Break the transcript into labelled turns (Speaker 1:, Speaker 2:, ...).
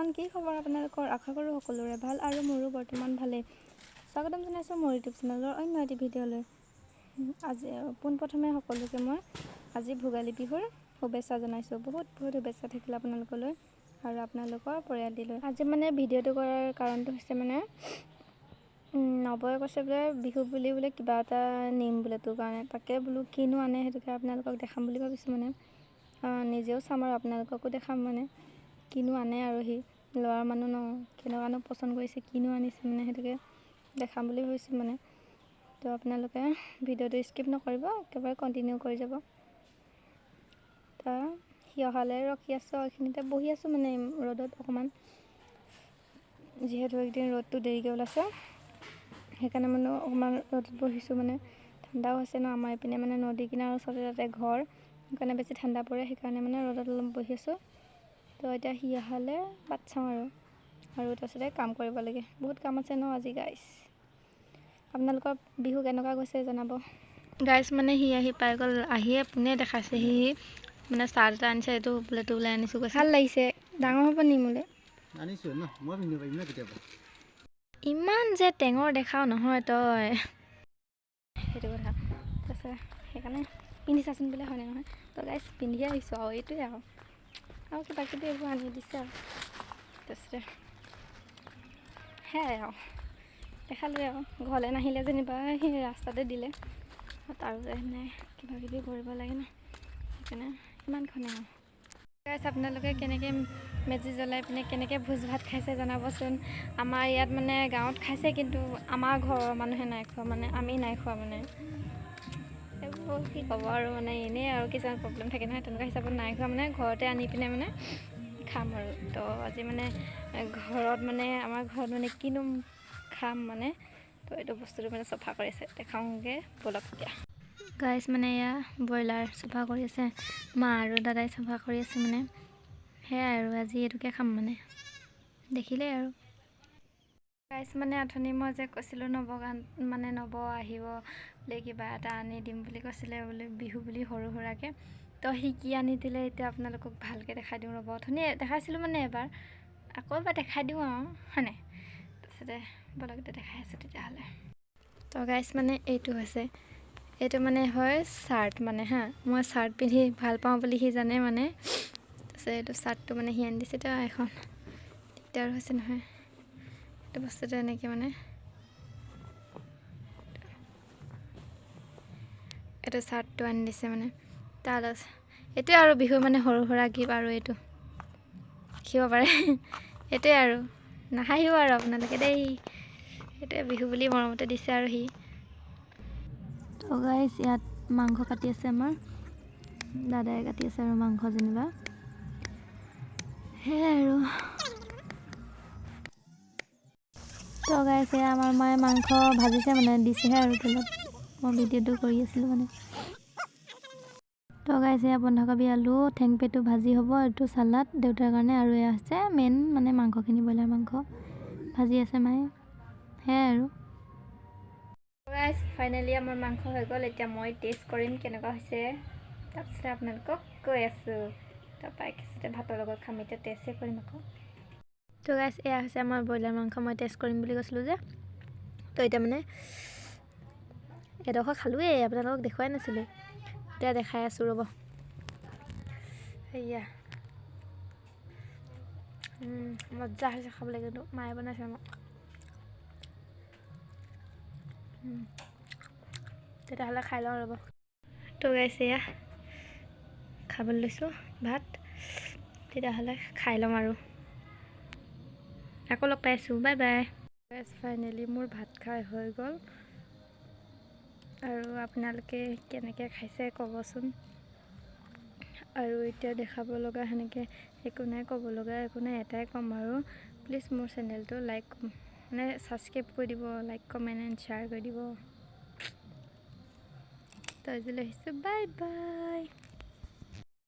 Speaker 1: Everyone, কি খবৰ আপোনালোকৰ? আশা কৰোঁ সকলোৰে ভাল আৰু মোৰো বৰ্তমান ভালেই। স্বাগতম জনাইছোঁ মোৰ ইউটিউব চেনেলৰ অন্য এটি ভিডিঅ'লৈ। আজি পোনপ্ৰথমে সকলোকে মই আজি ভোগালী বিহুৰ শুভেচ্ছা জনাইছোঁ। বহুত বহুত শুভেচ্ছা থাকিল আপোনালোকলৈ আৰু আপোনালোকৰ পৰিয়ালটিলৈ। আজি মানে ভিডিঅ'টো কৰাৰ কাৰণটো হৈছে মানে নবৌয়ে কৈছে বোলে বিহু বুলি বোলে কিবা এটা নিম বোলে তোৰ কাৰণে, তাকে বোলো কিনো আনে সেইটোকে আপোনালোকক দেখাম বুলি ভাবিছোঁ। মানে নিজেও চাম আৰু আপোনালোককো দেখাম, মানে কিনো আনে আৰু সি ল'ৰা মানুহ ন, কেনেকুৱানো পচন্দ কৰিছে, কিনো আনিছে, মানে সেইটোকে দেখাম বুলি ভাবিছোঁ। মানে তো আপোনালোকে ভিডিঅ'টো স্কিপ নকৰিব, একেবাৰে কণ্টিনিউ কৰি যাব। তা সি অহালৈ ৰখি আছোঁ, এইখিনিতে বহি আছোঁ মানে ৰ'দত অকণমান, যিহেতু এইকেইদিন ৰ'দটো দেৰিকৈ ওলাইছে, সেইকাৰণে মানে অকণমান ৰ'দত বহিছোঁ। মানে ঠাণ্ডাও হৈছে ন আমাৰ এইপিনে, মানে নদী কিনাৰৰ ওচৰতে তাতে ঘৰ, সেইকাৰণে বেছি ঠাণ্ডা পৰে, সেইকাৰণে মানে ৰ'দত অলপ বহি আছোঁ। তো এতিয়া সি অহালৈ বাট চাওঁ আৰু, আৰু তাৰপিছতে কাম কৰিব লাগে, বহুত কাম আছে ন আজি। গাইছ, আপোনালোকৰ বিহু কেনেকুৱা গৈছে জনাব। গাইছ, মানে সি আহি পাই গ'ল, আহিয়ে পোনে দেখাইছে সি মানে চাৰ্ট এটা আনিছে, এইটো বোলে তোলৈ আনিছোঁ কৈছে, ভাল লাগিছে, ডাঙৰ হ'ব নি মোলৈ?
Speaker 2: আনিছোঁ ন, মই পিন্ধিব পাৰিম ন কেতিয়াবা।
Speaker 1: ইমান যে টেঙৰ দেখাও নহয় তই, সেইটো কথা। তাৰপিছত সেইকাৰণে পিন্ধি চাচোন বোলে, হয়নে নহয়? তো গাইছ, পিন্ধিয়ে আহিছোঁ আৰু এইটোৱে আৰু, আৰু কিবা কিবি এইবোৰ আনি দিছে আৰু। তাৰপিছতে সেয়াই আৰু দেখালোৱে আৰু, ঘৰলৈ নাহিলে যেনিবা সেই ৰাস্তাতে দিলে, আৰু মানে কিবা কিবি কৰিব লাগে ন, সেইকাৰণে ইমানখনে আৰু। গাইছ, আপোনালোকে কেনেকৈ মেজি জ্বলাই পিনে কেনেকৈ ভোজ ভাত খাইছে জনাবচোন। আমাৰ ইয়াত মানে গাঁৱত খাইছে, কিন্তু আমাৰ ঘৰৰ মানুহে নাই খোৱা, মানে আমি নাই খোৱা, মানে এইবোৰ কি ক'ব আৰু, মানে এনেই আৰু কিছুমান প্ৰব্লেম থাকে নহয়, তেনেকুৱা হিচাপত নাই খোৱা, মানে ঘৰতে আনি পিনে মানে খাম আৰু। তো আজি মানে ঘৰত মানে আমাৰ ঘৰত মানে কিনো খাম মানে, তো এইটো বস্তুটো মানে চফা কৰি আছে, দেখাওঁগৈ ব'লক এতিয়া। গাইছ, মানে এয়া ব্ৰইলাৰ চফা কৰি আছে, মা আৰু দাদাই চফা কৰি আছে, মানে সেয়াই আৰু আজি এইটোকে খাম মানে, দেখিলেই আৰু। গাইছ, মানে অথনি মই যে কৈছিলোঁ নৱগান মানে নৱ আহিব বোলে, কিবা এটা আনি দিম বুলি কৈছিলে বোলে বিহু বুলি সৰু সুৰাকৈ, তো সি কি আনি দিলে এতিয়া আপোনালোকক ভালকৈ দেখাই দিওঁ ৰ'ব। অথনি দেখাইছিলোঁ মানে এবাৰ, আকৌ এবাৰ দেখাই দিওঁ আৰু, হয়নে? তাৰপিছতে ব'লক এতিয়া দেখাই আছোঁ তেতিয়াহ'লে। তো গাইছ, মানে এইটো হৈছে, এইটো মানে হয় চাৰ্ট মানে, হা, মই চাৰ্ট পিন্ধি ভাল পাওঁ বুলি সি জানে মানে। তাৰপিছত এইটো চাৰ্টটো মানে সি আনি দিছে। তো এখন দিগদাৰ হৈছে নহয় এইটো বস্তুটো এনেকৈ, মানে এইটো চাৰ্টটো আনি দিছে মানে। তাৰ এইটোৱে আৰু বিহু মানে সৰু সুৰা গিফ্ট আৰু, এইটো দেখিব পাৰে, এইটোৱে আৰু, নাহাঁহিব আৰু আপোনালোকে দেই, এইটোৱে বিহু বুলি মৰমতে দিছে আৰু সি। তো গাইছ, ইয়াত মাংস কাটি আছে, আমাৰ দাদাই কাটি আছে আৰু মাংস যেনিবা, সেয়াই আৰু। তো গাইছ, এয়া আমাৰ মায়ে মাংস ভাজিছে, মানে দিছেহে আৰু তেলত, মই ভিডিঅ'টো কৰি আছিলোঁ মানে। তো গাইছ, এয়া বন্ধাকবি আলু ঠেংপেটু ভাজি হ'ব, এইটো চালাড দেউতাৰ কাৰণে, আৰু এয়া হৈছে মেইন মানে মাংসখিনি, ব্ৰইলাৰ মাংস ভাজি আছে মায়ে, সেয়াই আৰু। গাইছ, ফাইনেলি আমাৰ মাংস হৈ গ'ল, এতিয়া মই টেষ্ট কৰিম কেনেকুৱা হৈছে, তাৰপিছতে আপোনালোকক কৈ আছোঁ। তাৰপৰা একেচতে ভাতৰ লগত খাম, এতিয়া টেষ্টে কৰিম আকৌ। তো গাইছ, এয়া হৈছে আমাৰ ব্ৰইলাৰ মাংস, মই টেষ্ট কৰিম বুলি কৈছিলোঁ যে, তো এতিয়া মানে এডোখৰ খালোঁৱেই, আপোনালোকক দেখুৱাই নাছিলোঁ, এতিয়া দেখাই আছোঁ ৰ'ব। সেয়া মজা হৈছে খাবলৈ, কিন্তু মায়ে বনাইছে আমাক। তেতিয়াহ'লে খাই লওঁ ৰ'ব। তো গাইছ, এয়া খাবলৈ লৈছোঁ ভাত, তেতিয়াহ'লে খাই ল'ম আৰু, আকৌ লগ পাইছোঁ, বাই বাই। গাইছ, ফাইনেলি মোৰ ভাত খাই হৈ গ'ল, আৰু আপোনালোকে কেনেকৈ খাইছে ক'বচোন। আৰু এতিয়া দেখাব লগা সেনেকৈ একো নাই, ক'ব লগা একো নাই, এটাই ক'ম আৰু, প্লিজ মোৰ চেনেলটো লাইক মানে ছাবস্ক্ৰাইব কৰি দিব, লাইক কমেণ্ট এণ্ড শ্বেয়াৰ কৰি দিব। তো আজিলৈ আহিছোঁ, বাই বাই।